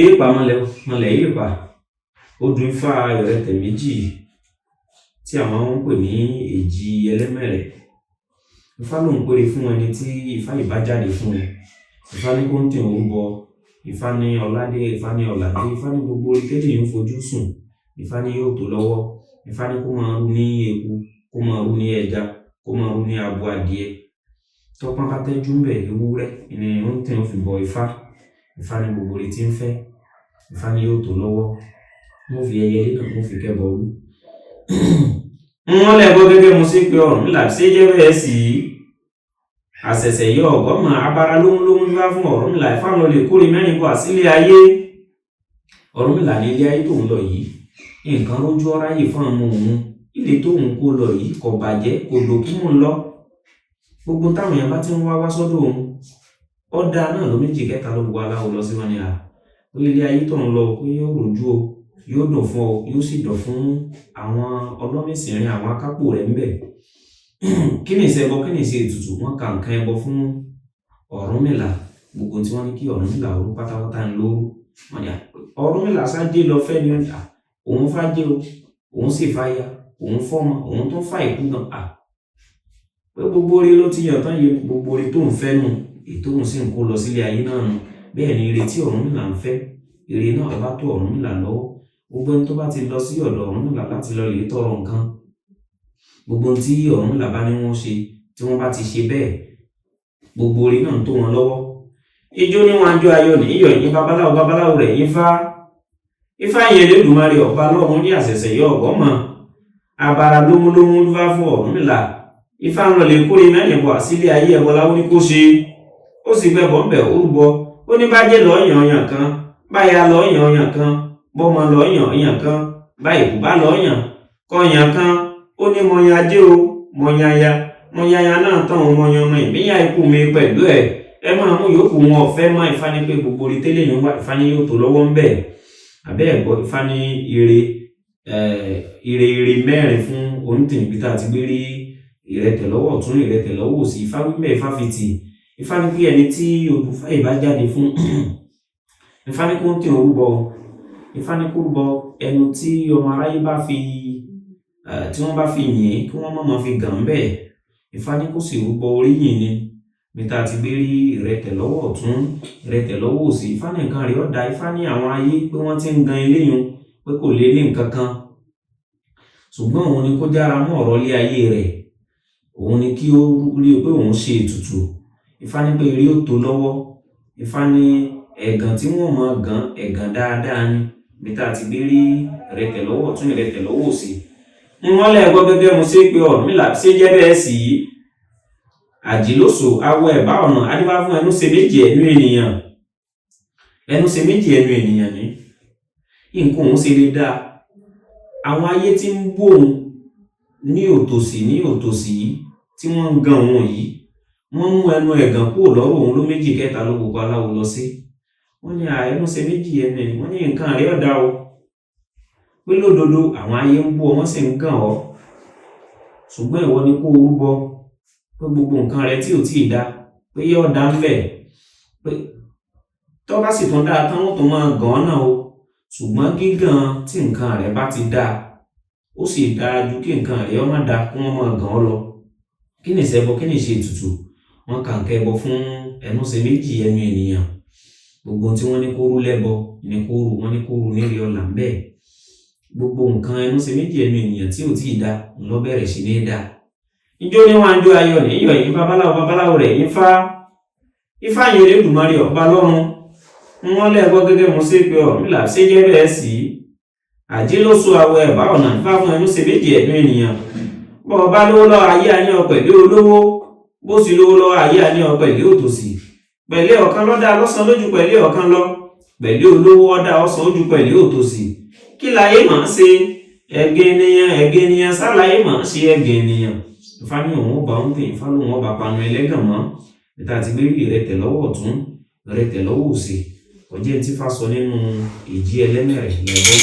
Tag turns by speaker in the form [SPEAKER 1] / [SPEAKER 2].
[SPEAKER 1] Èèpà mọlẹ̀ mọlẹ̀ èèpà, odù Ifá ìrẹtẹ̀ méjì tí àwọn ń pè ní èjì ẹlẹ́mẹ̀rẹ̀. Ifá lòun péré fún ẹni tí Ifá yìí bá jáde fún un. Ifá ní kó ń tẹ̀ ń bọ, Ifá ní ọládé, Ifá ní ọ̀làdé, Ifá ní gbogbo orí tẹ́lẹ̀ ń fojú sùn, Ifá ní yóò tó lọ́wọ́. Ifá ní kó máa rú ní eku, kó máa rú ní ẹja, kó máa rú ní abo adìẹ. Tọ́pọ́n bá tẹ́jú ń bẹ̀, ewúrẹ́ ni ó ń tẹ̀ ń fi bọ Ifá. Ifá ní gbogbo orí tí ń fẹ́, Ifá ní yóò tó lọ́wọ́. Wọ́n fi ẹyẹlé náà, wọ́n fi kẹ́bọ rú. Wọ́n lẹ́gbọ́ gẹ́gẹ́ mo sí pé Ọ̀rúnmìlà ṣé jẹ́ bẹ́ẹ̀ sí i. Àṣẹ̀ṣẹ̀ yọ ọ̀gọ́mọ̀ abara lómúlómú bá fún Ọ̀rúnmìlà. Ifá lọ lè kórè mẹ́rin bọ̀ sílé ayé. Ọ̀rúnmìlà ní ilé ayé tó ń lọ yìí, nǹkan rójú ọ́ráyè fún ọmọ òun. Ilé tó ń kó lọ yìí kò bàjẹ́, kò dòkú mọ́ ń lọ. Gbogbo táwọn èèyàn bá ti ń wá wá sọ́dọ̀ òun, ọ̀dà náà ló méjì kẹta ló gbogbo aláwo lọ sí wọn ni à. Pé ilé ayé tó ń lọ pé yóò rojú o, yóò dùn fún ọ, yóò sì dùn fún àwọn ọlọ́mìsìnrin, àwọn akápò rẹ̀ ńbẹ̀. Kí ni ìṣe ẹbọ, kí ni ìṣe ètùtù? Wọ́n ka nǹkan ẹbọ fún Ọ̀rúnmìlà. Gbogbo tí wọ́n ní kí Ọ̀rúnmìlà ó rú pátápátá ń lóru. Wọ́n ní à, Ọ̀rúnmìlà sájé lọ fẹ́ ni à, òun fájé o, òun sì fáya, òun fọ́mọ, òun tún fà ìkú gan. À, pé gbogbo orí ló ti yàn tán yìí, gbogbo orí tó ń fẹ́ nu, ètò òun sì ń kó lọ sílé ayé náà nu. Bẹ́ẹ̀ ni ire tí Ọ̀rúnmìlà ń fẹ́, ire náà bá tó Ọ̀rúnmìlà lọ́wọ́. Gbogbo ẹni tó bá ti lọ sí ọ̀dọ̀ Ọ̀rúnmìlà láti lọ lè tọrọ nǹkan, gbogbo ohun tí Ọ̀rúnmìlà bá ní wọ́n ṣe, tí wọ́n bá ti ṣe bẹ́ẹ̀, gbogbo orí náà ń tó wọn lọ́wọ́. Ijó ní wọn àjọ ayọ̀ ní iyọ̀ yín babaláwo babaláwo rẹ̀ yín fá. Ifá yẹn Elédùmarè ọba lọ́run ní àṣẹ̀ṣẹ̀ yọ ọ̀gọ́mọ̀. Abara lómúlómú ló bá fún Ọ̀rúnmìlà. Ifá ń lọ lè kórè mẹ́rin bọ̀ sílé ayé ẹbọ láwọn ní kó ṣe. Ó sì gbẹbọ ń bẹ̀ ó rúbọ. Ó ní bájẹ́ lọ́ọ́ yàn ọyàn kan, báya lọ́ọ́ yàn ọyàn kan, bọ́mọ lọ́ọ́ yàn ọyàn kan, báyìí kò bá lọ́ọ́ yàn kọyàn kan. Ó ní mọ̀yàn ajé o, mọ̀yàn aya, mọ̀yàn aya náà tán o, mọ̀yàn ọmọ ìmíyà ikú mi pẹ̀lú ẹ̀. Ẹ máa mú yòókù wọn ọ̀fẹ́ mọ́. Ifá ní pé gbogbo orí tẹ́lẹ̀ yẹn wá, Ifá ní yóò tó lọ́wọ́ ń bẹ̀. Àbẹ́ ẹ̀gbọ́ Ifá ní ire ire ire mẹ́rin fún onítìǹbí tá a ti gbé rí ìrẹtẹ̀ lọ́wọ́ ọ̀tún, ìrẹtẹ̀ lọ́wọ́ òsì. Ifá wípé Ifá fi tì. Ifá ní pé ẹni tí odù Ifá yìí bá jáde fún, Ifá ní kó ń tẹ̀ orúbọ. Ifá ní kó rúbọ ẹnu tí ọmọ aráyé bá fi tí wọ́n bá fi yìn, kí wọ́n má máa fi gàn bẹ́ẹ̀. Ifá ní kó sì rúbọ oríyìn ni. Bí tá a ti gbé rí ìrẹtẹ̀ lọ́wọ́ ọ̀tún, ìrẹtẹ̀ lọ́wọ́ òsì. Ifá ní nǹkan rẹ̀ ọ̀dà. Ifá ní àwọn ayé pé wọ́n ti ń gan eléyun pé kò lè ní nǹkan kan. Ṣùgbọ́n òun ni kó jára mọ́ ọ̀rọ̀ ilé ayé rẹ̀. Òun ni kí ó rí pé òun ṣe ètùtù. Ifá ní pé eré ó tó lọ́wọ́. Ifá ní ẹ̀gàn tí wọ́n máa gan, ẹ̀gàn dáadáa ni. Bí tá a ti gbé rí ìrẹtẹ̀ lọ́wọ́ ọ̀tún, ìrẹtẹ̀ lọ́wọ́ òsì. Wọ́n lẹ́gbọ́ gẹ́gẹ́ mo ṣe pé Ọ̀rúnmìlà ṣé jẹ́ bẹ́ẹ̀ sí i. Àjìlóso awọ ẹ̀bá ọ̀nà adífá fún ẹnu ṣe méjì ẹnu ènìyàn. Ẹnu ṣe méjì ẹnu ènìyàn ní. Nǹkan òun ṣe lè dáa. Àwọn ayé tí ń bò òun ní òtòṣì ní òtòṣì yìí tí wọ́n ń gan òun yìí, wọ́n mú ẹnu ẹ̀gàn kúrò lọ́rọ̀ òun ló méjì kẹta ló gbogbo aláwo lọ sí. Wọ́n ní ẹnu ṣe méjì ẹnu ènìyàn. Wọ́n ní nǹkan rẹ̀ ọ̀dà o. Pé lódodo àwọn ayé ń bú ọ, wọ́n sì ń gàn ọ́. Ṣùgbọ́n ìwọ ni kó o rúbọ pé gbogbo nǹkan rẹ tí ò tíì da pé yóò dá ń bẹ̀. Pé tó bá sì tún dáa tán, wọ́n tún máa gàn ọ́ náà o. Ṣùgbọ́n gígàn tí nǹkan rẹ bá ti dáa, ó sì dáa ju kí nǹkan rẹ ó má dáa kí wọ́n máa gàn ọ́ lọ. Kí ni ìṣe ẹbọ, kí ni ìṣe ètùtù? Wọ́n ka nǹkan ẹbọ fún ẹnu ṣe méjì ẹnu ènìyàn. Gbogbo ohun tí wọ́n ní kó rú lẹ́bọ ni kó rú, wọ́n ní kó rú nílé ọlà ń bẹ̀. Gbogbo nǹkan ẹnu ṣe méjì ẹnu ènìyàn tí ò tíì da ló bẹ̀rẹ̀ sí ní da. Ijó ní wọn àjọ ayọ̀ ní iyọ̀ yín babaláwo babaláwo rẹ̀ yín fá. Ifá yẹn Elédùmarè ọba lọ́run. Wọ́n lẹ́gbọ́ gẹ́gẹ́ mo ṣe pé Ọ̀rúnmìlà ṣé jẹ́ bẹ́ẹ̀ sí i. Àjìlóso awọ ẹ̀bá ọ̀nà Ifá fún ẹnu ṣe méjì ẹnu ènìyàn. Bọ́ ọba lówó lọ́wọ́ ayé àní ọ pẹ̀lú olówó, bó sì lówó lọ́wọ́ ayé àní ọ pẹ̀lú òtòṣì. Pẹ̀lú ọ̀kan lọ́dá lọ́sàn lójú pẹ̀lú ọ̀kan lọ. Pẹ̀lú olówó ọ̀dà ọ̀sán ojú pẹ̀lú òtòṣì. Kí láyé máa ṣe? Ẹ̀gẹ́ ènìyàn, ẹ̀gẹ́ ènìyàn sáláyé máa ṣe ẹ̀gẹ́ ènìyàn. Ifá ní òun ọba ń tẹ̀, Ifá lóun ọba panu ẹlẹ́gàn mọ́. Bí tá a ti gbé rí ìrẹtẹ̀ lọ́wọ́ ọ̀tún, ìrẹtẹ̀ lọ́wọ́ òsì. Ọjẹ́ tí Ifá sọ nínú èjì ẹlẹ́mẹ̀rẹ̀ lẹ́gbọ́n.